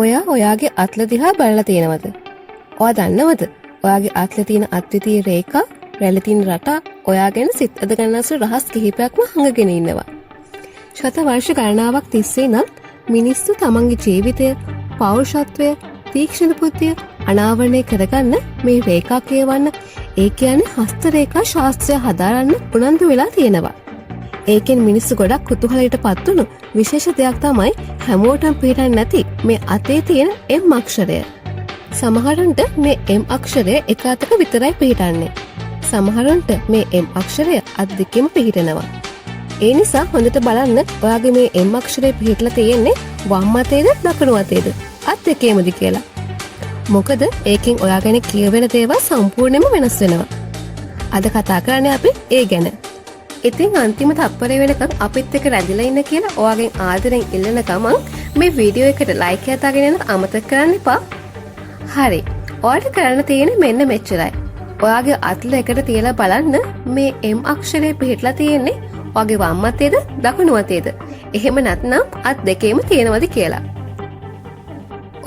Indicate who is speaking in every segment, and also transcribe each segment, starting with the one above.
Speaker 1: ඔයා ඔයාගේ අත්ල දිහා බලලා තියෙනවද? ඔයා දන්නවද? ඔයාගේ අත්ල තියෙන අද්විතීය රේඛා, රැළ තියෙන රටා ඔයා ගැන සිත් ඇද ගන්නා සුළු රහස් කිහිපයක්ම හංගගෙන ඉන්නවා. ශත වර්ෂ ගණනාවක් තිස්සේ නම් මිනිස්සු තමන්ගේ ජීවිතය, පෞරුෂත්වය, තීක්ෂණ බුද්ධිය අනාවරණය කරගන්න මේ රේඛා කියවන්න, ඒ කියන්නේ හස්ත රේඛා ශාස්ත්‍රය හදාරන්න උනන්දු වෙලා තියෙනවා. ඒකෙන් මිනිස්සු ගොඩක් කුතුහලයට පත්වුණු විශේෂ දෙයක් තමයි හැමෝටම පිහිටන්නේ නැති මේ අතේ තියෙන එම් අක්ෂරය. සමහරුන්ට මේ එම් අක්ෂරය එක අතක විතරයි පිහිටන්නේ. සමහරුන්ට මේ එම් අක්ෂරය අත් දෙකෙම පිහිටනවා. ඒ නිසා හොඳට බලන්න, ඔයාගේ මේ එම් අක්ෂරය පිහිටලා තියෙන්නේ වම් අතේද දකුණු අතේද, අත් දෙකේමද කියලා. මොකද ඒකෙන් ඔයා ගැන කියවෙන දේවල් සම්පූර්ණයෙන්ම වෙනස් වෙනවා. අද කතා කරන්නේ අපි ඒ ගැන. ඉතින් අන්තිම තප්පරය වෙනකන් අපිත් එක්ක රැඳිලා ඉන්න කියලා ඔයාගෙන් ආදරෙන් ඉල්ලන ගමන් මේ වීඩියෝ එකට ලයික් එකක් දාගෙන යන්න අමතක කරන්න එපා. හරි. ඔයාලට කරන්න තියෙන්නේ මෙන්න මෙච්චරයි. ඔයාගේ අත්ල එකට තියලා බලන්න, මේ M අක්ෂරය පිහිටලා තියෙන්නේ ඔයාගේ වම් අතේද දකුණු අතේද? එහෙම නැත්නම් අත් දෙකේම තියෙනවද කියලා.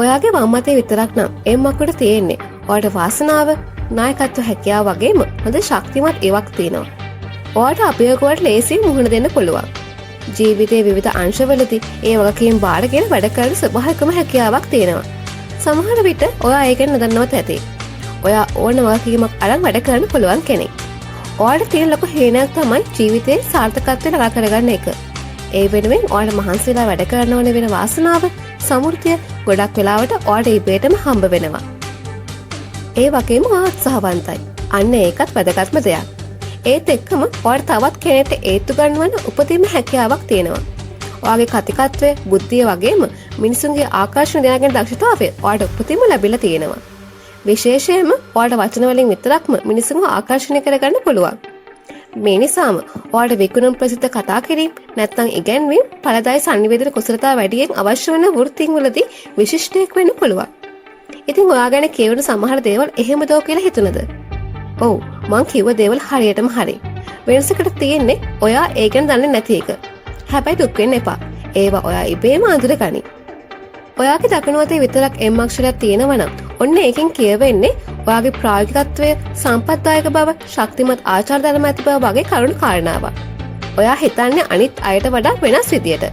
Speaker 1: ඔයාගේ වම් අතේ විතරක් නම් M අකුර තියෙන්නේ, ඔයාට වාසනාව, නායකත්ව හැකියාව වගේම හොඳ ශක්තිමත් ඉවක් තියෙනවා. ඔයාට අභියෝග වලට ලේසියෙන් මුහුණ දෙන්න පුළුවන්. ජීවිතයේ විවිධ අංශවලදී ඒ වගකීම් බාරගෙන වැඩ කරන ස්වභාවිකම හැකියාවක් තියෙනවා. සමහර විට ඔයා ඒ ගැන නොදන්නවත් ඇති. ඔයා ඕන වගකීමක් අරන් වැඩ කරන්න පුළුවන් කෙනෙක්. ඔයාට තියෙන ලොකු හේනයක් තමයි ජීවිතේ සාර්ථකත්වය ළඟා කරගන්න එක. ඒ වෙනුවෙන් ඔයාට මහන්සි වෙලා වැඩ කරන්න ඕන වෙන වාසනාව, සමෘද්ධිය ගොඩක් වෙලාවට ඔයාට ඉබේටම හම්බ වෙනවා. ඒ වගේම ඔයා උත්සාහවන්තයි. අන්න ඒකත් වැදගත්ම දෙයක්. ඒත් එක්කම ඔයාට තවත් කෙනෙක්ට ඒත්තු ගන්වන්න උපතින්ම හැකියාවක් තියෙනවා. ඔයාගේ කතිකත්වය, බුද්ධිය වගේම මිනිසුන්ගේ ආකර්ෂණ දිනාගෙන දක්ෂතාවය ඔයාට උපතින්ම ලැබිලා තියෙනවා. විශේෂයෙන්ම ඔයාට වචන වලින් විතරක්ම මිනිසුන්ව ආකර්ෂණය කරගන්න පුළුවන්. මේ නිසාම ඔයාට විකුණුම් ප්‍රසිද්ධ කතා කිරීම නැත්නම් ඉගැන්වීම්, ඵලදායී සන්නිවේදන කුසලතා වැඩියෙන් අවශ්‍ය වන වෘත්තීන් වලදී විශිෂ්ටයෙක් වෙන්න පුළුවන්. ඉතින් ඔයා ගැන කියවන සමහර දේවල් එහෙම දෝ කියලා හිතුණද? ඔව්, මං කිව්ව දේවල් හරියටම හරි. වෙනසකට තියෙන්නේ ඔයා ඒ ගැන දන්නේ නැති එක. හැබැයි දුක් වෙන්න එපා. ඒවා ඔයා ඉබේම අඳුරගනි. ඔයාගේ දකුණු අතේ විතරක් එම් අක්ෂරයක් තියෙනවා නම්, ඔන්න ඒකෙන් කියවෙන්නේ ඔයාගේ ප්‍රායෝගිකත්වය, සම්පත්දායක බව, ශක්තිමත් ආචාර ධර්ම ඇති බව වගේ කරුණු කාරණාවක්. ඔයා හිතන්නේ අනිත් අයට වඩා වෙනස් විදියට.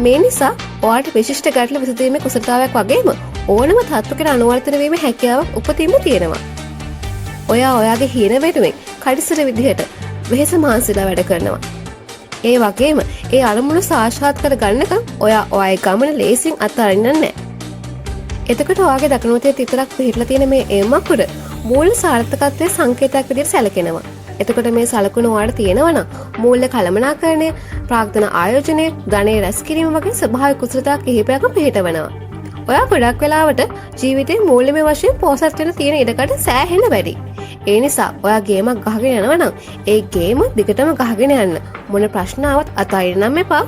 Speaker 1: මේ නිසා ඔයාට විශිෂ්ට ගැටලු විසඳීමේ කුසලතාවයක් වගේම ඕනම තත්ත්වයකට අනුවර්තන වීමේ හැකියාවක් උපතින්ම තියෙනවා. ඔයා ඔයාගේ හීන වෙනුවෙන් කඩිසර විදිහට වෙහෙස මහන්සිලා වැඩ කරනවා. ඒ වගේම ඒ අරමුණු සාක්ෂාත් කර ගන්නකම් ඔයා ඔයාගේ ගමන ලේසියෙන් අත්හරින්නේ නැහැ. එතකොට ඔයාගේ දකුණු අතේ විතරක් පිහිටලා තියෙන මේ එම් අකුර මූල්‍ය සාර්ථකත්වයේ සංකේතයක් විදිහට සැලකෙනවා. එතකොට මේ සලකුණ ඔයාට තියෙනවා නම් මූල්‍ය කළමනාකරණය, ප්‍රාග්ධන ආයෝජනය, ධනය රැස් කිරීම වගේ ස්වභාවික කුසලතා කිහිපයක්ම පිහිටවනවා. ඔයා ගොඩක් වෙලාවට ජීවිතේ මූල්‍යමය වශයෙන් පෝසත් වෙන තියෙන ඉඩකඩ සෑහෙන වැඩි. ඒ නිසා ඔයා ගේමක් ගහගෙන යනවා නම් ඒ ගේම දිගටම ගහගෙන යන්න. මොන ප්‍රශ්න ආවත් අතාරින්න නම් එපා.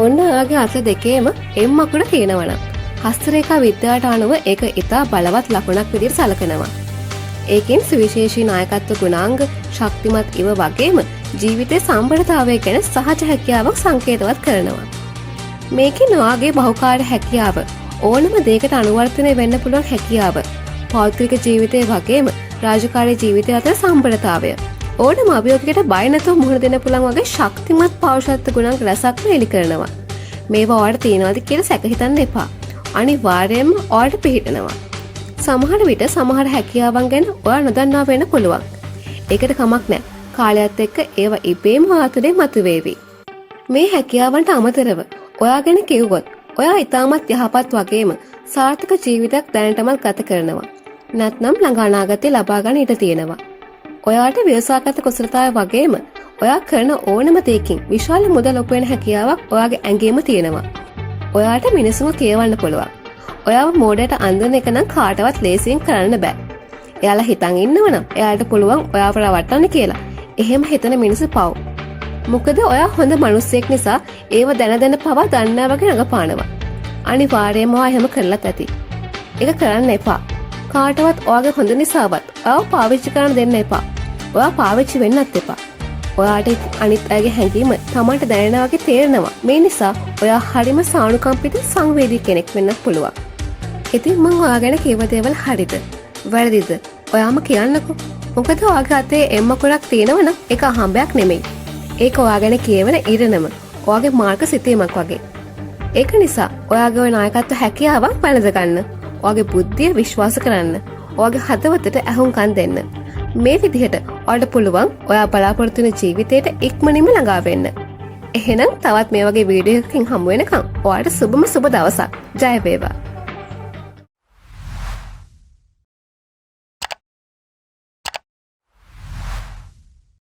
Speaker 1: ඔන්න ඔයාගේ අත දෙකේම එම් අකුර තියෙනවා නම්, හස්තරේඛා විද්‍යාවට අනුව ඒක ඉතා බලවත් ලකුණක් විදිහට සලකනවා. ඒකෙන් සුවිශේෂී නායකත්ව ගුණාංග, ශක්තිමත් ඉව වගේම ජීවිතයේ සම්බරතාවය ගැන සහජ හැකියාවක් සංකේතවත් කරනවා. මේකෙන් ඔයාගේ බහුකාර්ය හැකියාව, ඕනම දෙයකට අනුවර්තනය වෙන්න පුළුවන් හැකියාව, පෞද්ගලික ජීවිතය වගේම රාජකාරී ජීවිතය අතර සම්බරතාවය, ඕනම අභියෝගයකට බය නැතුව මුහුණ දෙන්න පුළුවන් වගේ ශක්තිමත් පෞරුෂත්ව ගුණාංග රැසක්ම එලි කරනවා. මේවා ඔයාලට තියෙනවද කියලා සැක හිතන්න එපා. අනිවාර්යයෙන්ම ඔයාලට පිහිටනවා. සමහර විට සමහර හැකියාවන් ගැන ඔයා නොදන්නා වෙන්න පුළුවන්. ඒකට කමක් නෑ. කාලයත් එක්ක ඒවා ඉබේම ඔයා තුළින් මතුවේවි. මේ හැකියාවන්ට අමතරව ඔයා ගැන කිව්වොත්, ඔයා ඉතාමත් යහපත් වගේම සාර්ථක ජීවිතයක් දැනටමත් ගත කරනවා. නැත්නම් ළඟ අනාගතේ ලබා ගන්න ඉඩ තියෙනවා. ඔයාට ව්‍යවසාගත කුසලතාවය වගේම ඔයා කරන ඕනම දෙයකින් විශාල මුදල් උපයන හැකියාවක් ඔයාගේ ඇඟේම තියෙනවා. ඔයාට මිනිසුන්ව කියවන්න පුළුවන්. ඔයාව මෝඩයට අන්දන එක නම් කාටවත් ලේසියෙන් කරන්න බෑ. එයාලා හිතන් ඉන්නවනම් එයාලට පුළුවන් ඔයාව රවට්ටන්න කියලා. එහෙම හිතන මිනිස්සු පව්. මොකද ඔයා හොඳ මිනිස්සෙක් නිසා ඒව දැන දැන පවා දන්නා වගේ රඟපානවා. අනිවාර්යයෙන්ම ඔයා එහෙම කරලත් ඇති. ඒක කරන්න එපා. කාටවත් ඔයාගේ හොඳ නිසාවත් ඔයාව පාවිච්චි කරන්න දෙන්න එපා. ඔයා පාවිච්චි වෙන්නත් එපා. ඔයාට අනිත් අයගේ හැඟීම තමන්ට දැනෙන වගේ තේරෙනවා. මේ නිසා ඔයා හරිම සානුකම්පිත, සංවේදී කෙනෙක් වෙන්නත් පුළුවන්. ඉතින් මං ඔයා ගැන කිව්ව දේවල් හරිද? වැරදිද? ඔයාම කියන්නකෝ. මොකද ඔයාගේ අතේ එම් අකුරක් තියෙනවනම් ඒක අහම්බයක් නෙමෙයි. ඒක ඔයා ගැන කියවන ඉරණම. ඔයාගේ මාර්ග සිතීමක් වගේ. ඒක නිසා ඔයාගේ ඔය නායකත්ව හැකියාවක් වැළඳ ගන්න. ඔයාගේ බුද්ධිය විශ්වාස කරන්න. ඔයාගේ හදවතට ඇහුම්කන් දෙන්න. මේ විදිහට ඔයාලට පුළුවන් ඔයා බලාපොරොත්තු වෙන ජීවිතයට ඉක්මනින්ම ළඟා වෙන්න. එහෙනම් තවත් මේ වගේ වීඩියෝ එකකින් හමු වෙනකම් ඔයාලට සුබම සුබ දවසක්. ජය වේවා.